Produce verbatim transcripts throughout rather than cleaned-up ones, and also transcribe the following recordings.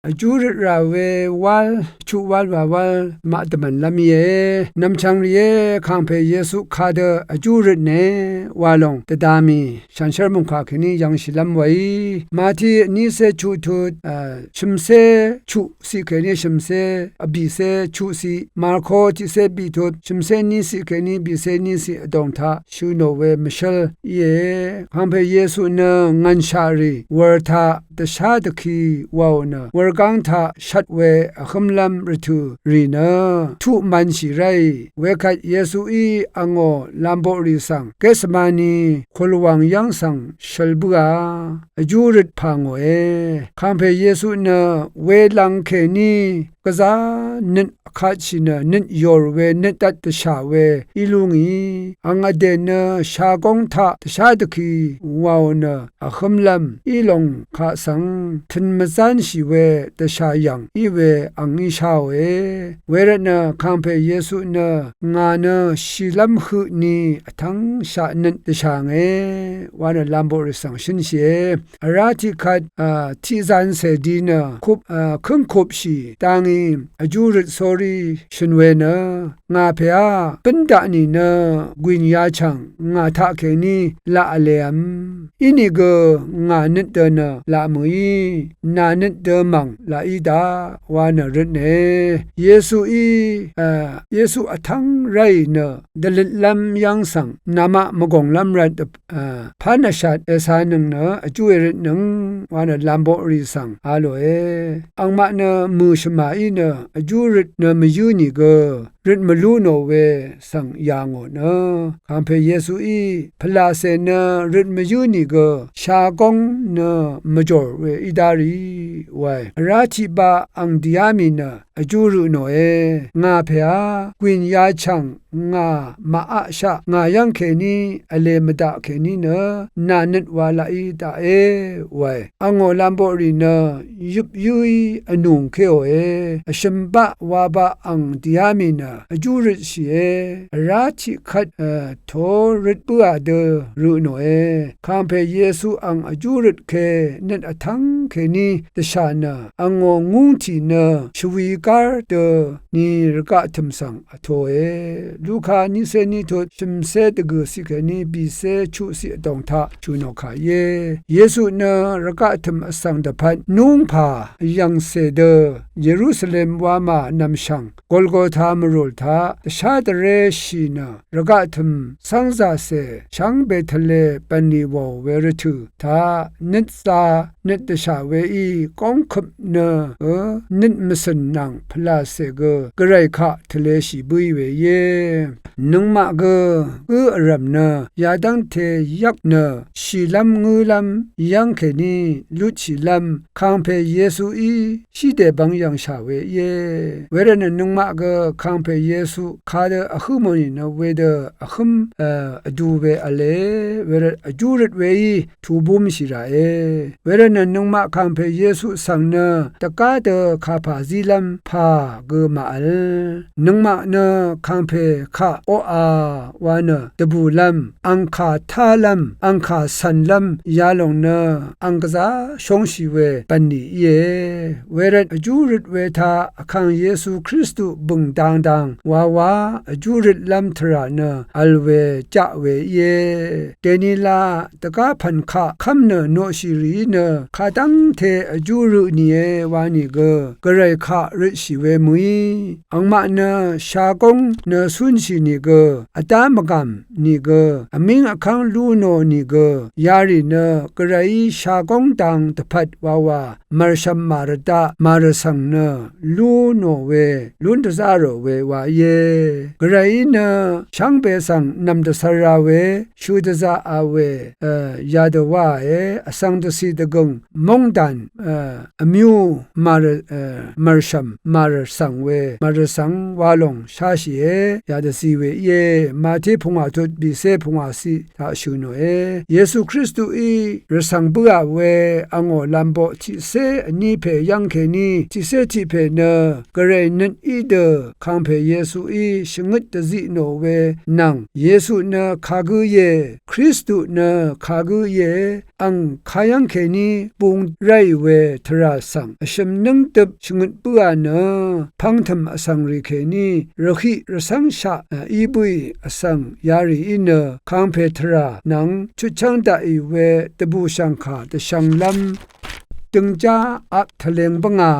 vjú røt rà we wál, vchuq wál wa wál maq dvmv̀nlv́m íe. Nv̀mchv̀ng rìé, kàngpè Yesu kadø vjú røtne wa lòng dvda mì shànshér mòngkà kèní yv̄ngshìlv́m weí. Mati vnícé chuq tut, a, shø̀mcé chuq ciq kèní shø̀mcé, vbìcé chuq ciq, Marko tiqcé bì tut shø̀mcé ní ciq kèní bìcé ní ciq vdòng taq shø̀ nò we mvshǿl íe. Kàngpè Yesu nø ngv̀nshaq rì wur taq dvshá dvki wàò nø wurgáng taq shvt we vhǿmlv́m rvtø̀ rì nø tuq mv̄nshì ráì. Wekvt Yesuí angò lamboqrì svng Getsemani kùlwàng yv́ng svng shøl bǿà vjú røt pà ngòe. Kàngpè Yesu nø welvng kèní gvzá nøt vkatshì nø nøt yòr we nøt dvt dvshà we í lú ngì. Ang vdè nø shagóng taq dvshá dvki wàò nø vhǿmlv́m í lòng kaq svng tø̄n mvzánshì we dvshà yv̀ng í we ang í sháòe. Wervtnø kàngpè Yesu nø ngà nø shìlv́m høq ni vtv́ngshaq nøt dvshànge wa nø lamboqrì svng shǿnshìe. Vrá tiqkvt, a, tiqzan cèdi nø kup, a, kǿngkupshì dangí vjú røt sórí shø̀n we nø ngà pèá bǿn daq nìnø gwìn yachv̀ng ngà taqkèní laq vlev̄m. Inìgø ngà nøt dø nø laq mø̀í, nà nøt dø mv̀ng laq í daq wa nø røtne. Yesuí, a, Yesu vtv́ng ráì nø dvløtlv́m yv́ng svng namaq mvgònglv́m rvt, a, pán vshat ècānøng nø vjú èrøtnøng wa nø lamboqrì svng a lòe. Angmaq nø mø̀shvmà í nø vjú røt nø mvyǿ nìgø røt mvlú nò we svng yà ngò nø kàngpè Yesuí pvlàcè nø røt mvyǿ nìgø shagóng nø mvjòr we í dá rì wae. Vrá tiqbaq ang dìá mì nø vjú rø nòe. Ngà pèá gwìn yachv̀ng ngà màaqshaq ngà yv́ng kèní vlē mvdaq kèní nø nà nøt wa laq í daqé wae. Angò lamboqrì nø yøp yǿí vnùngkéòe. Vshø̀m baq wabaq ang dìá mì nø vjú røtshìe. Vrá tiqkvt, e, to røt bǿà dø rø nòe. Kàngpè Yesu ang vjú røt ke nøt vtv́ng kèní dvshà nø angò ngúngtì nø shvwi gár dø ni rvgaq tø̀m svng vtōe. Luka nícé ní tut shø̀mcé dvgø̀ ciq kèní bìcé chuq ciq vdòng taq shø̀ nò kà íe. Yesu nø rvgaq tø̀m vsvng dvpvt núngpà vyv̀ngcè dø Yerusalem wamà nv̀mshv̀ng Golgota mvrùl taq dvshá dvréshì nø rvgaq tø̀m cv́ngzàcè shvngbe tvlē bv̀nlì wàò we rvtø̀ taq nøt zā nøt dvshà weí góng køp nø, e, nøt mvcø̀n nvng pvlàcè gø gvray kaq tvlēshì bǿì we íe. Nøngmaq gø gǿ vrv̀m nø yadv́ngte yvk nø shìlv́m ngǿlv́m yv́ng kèní lutshìlv́m kàngpè Yesuí shí dèbvng yv̀ngshà we íe. Wervtnø nøngmaq gø kàngpè Yesu kadø vhǿ mò nìnø wedø vhǿm, e, vdu we v̄le. Wervt vjú røt weí tubúmshì ràe. Wervtnø nøngmaq kàngpè Yesu svng nø dvgá dø kapà zílv́m pà gø màvl. Nøngmaq nø kàngpè kaq oqà wa nø dvbùlv́m, angkà tálv́m, angkà cv̀nlv́m yalòng nø ang gvzá shóngshì we bv̀nlì íe. Wervt vjú røt we taq vkàng Yesu Kristu bø̀ng dangdang wawa vjú røtlv́m tvrà nø vl we jaq we íe. Dènila dvgá pv̀n kaq kv́m nø noqshì rìí nø kadv́ngte vjú rø nìe wa nìgø gvray kaq røtshì we mø̀í. Angmaq nø shagóng nø cúnshì nìgø vdá mvgàm nìgø vmíng vkv́ng lú nò nìgø yarì nø gvrayí shagóng dang dvpvt wawa mv̀rshv̀m màrvdaq màrvsv̀ng nø lú nò we lún dvzá rò we wa íe. Gvrayí nø shvngbe svng nv̀m dvcv̄r ra we shø dvzaqà we, e, yadø wáàe. Vsvng dvcì dvgø̀ng móngdàn, e, vmyú màrv, e, mv̀rshv̀m màrvsv̀ng we màrvsv̀ng wa lòng sháshìe. Yadø zí we íe. Màtí pungwà tut bìcé pungwà ciq taq shø̀ nòe. Yesu Kristuí rvcv̀ng bǿà we angò lamboq tiqcé vní pè yv́ng kèní tiqcé tiq pè nø gvray nøt í dø kàngpè Yesuí shvngøt dvziq nò we nvng Yesu nø kagǿ íe, Kristu nø kagǿ íe, ang kayv́ng kèní bung ráì we tvrà svng vshø̀m nǿng døp shvngøt bǿà nø pv̄ngtø̀m vsvng rì kèní rvhiq rvcv́ngshaq í bǿì vsvng yarìí nø kangpè tvrà nvng chutchv́ng daqì we dvbùshv̀ngkà dvshv̄nglv́m døngjá ap tvlēng bǿngà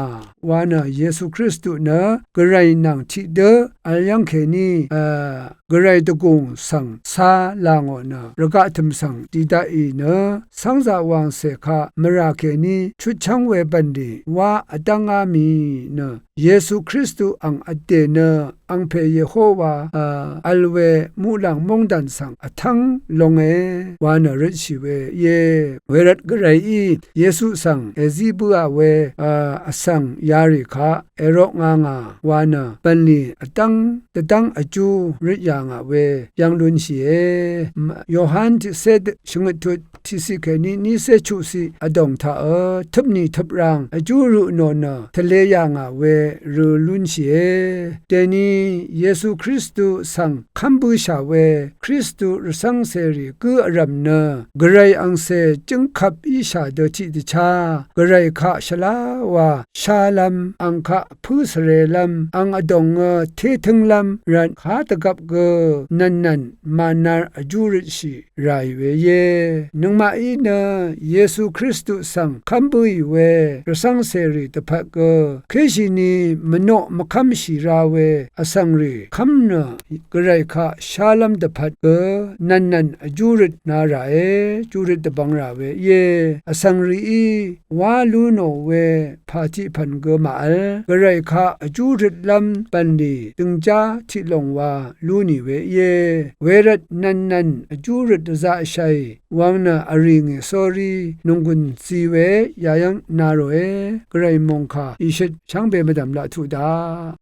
wa nø Yesu Kristu nø gvray nvng tiqdǿ vl yv́ng kèní gvray dvgùng svng cá là ngò nø rvgaq tø̀m svng dì daqì nø cv́ngzà wàngcè kaq mvrà kèní chutchv́ng we bv̀nlì wá vdv́ngá mì nø Yesu Kristu ang vdè nø angpè Yehowa vl we muqlàng móngdàn svng vtv́ng longe wa nø røtshì we íe. Wervt gvrayí Yesu svng èzí bǿà we vsvng yarì kaq èroknga ngà wa nø bv̀nlì vdv́ng dvdv́ng vjú røt yà ngà we yv́ng lúnshìe. Yohan tiqcé shvngøt tut tiqciq kèní nícé chuqciq vdòng taq ø tøpnì tøprang vjú rø nò nø tvle yà ngà we rø lúnshìe. Dèni Yesu Kristu svng kv́m bǿshà we Kristu rvcv́ngcèrì gǿ vrv̀m nø gvray angcè jǿngkvp íshà dø tiqdvchá gvray kaq shvlá wa shálv́m ang kaq pǿ svrelv́m ang vdòngø tétǿnglv́m rvt kadvgvp gø nv̀nnv̀n mànar vjú røtshì ràì we íe. Nøngmaqí nø Yesu Kristu svng kv́m bǿì we rvcv́ngcèrì dvpvt gø késhìni mvnoq mvkv́mshì ra we vsvngrì kv́m nø gvray kaq shálv́m dvpvt gø nv̀nnv̀n vjú røt na ràe, jú røt dvbvng rà we íe. Vsvngrìí wá lú nò we pà tiq pv̀n gø màvl gvray kaq vjú røtlv́m bv̀nlì døngjá tiq lòng wa lú nì we íe. Wervt nv̀nnv̀n vjú røt dvzaqshàì wvng nø vrì ngì sórí nònggùn zi we yayv́ng na ròe. Gvray mòngkà ìshøt shvngbe mvdv̀m laq tuq daq.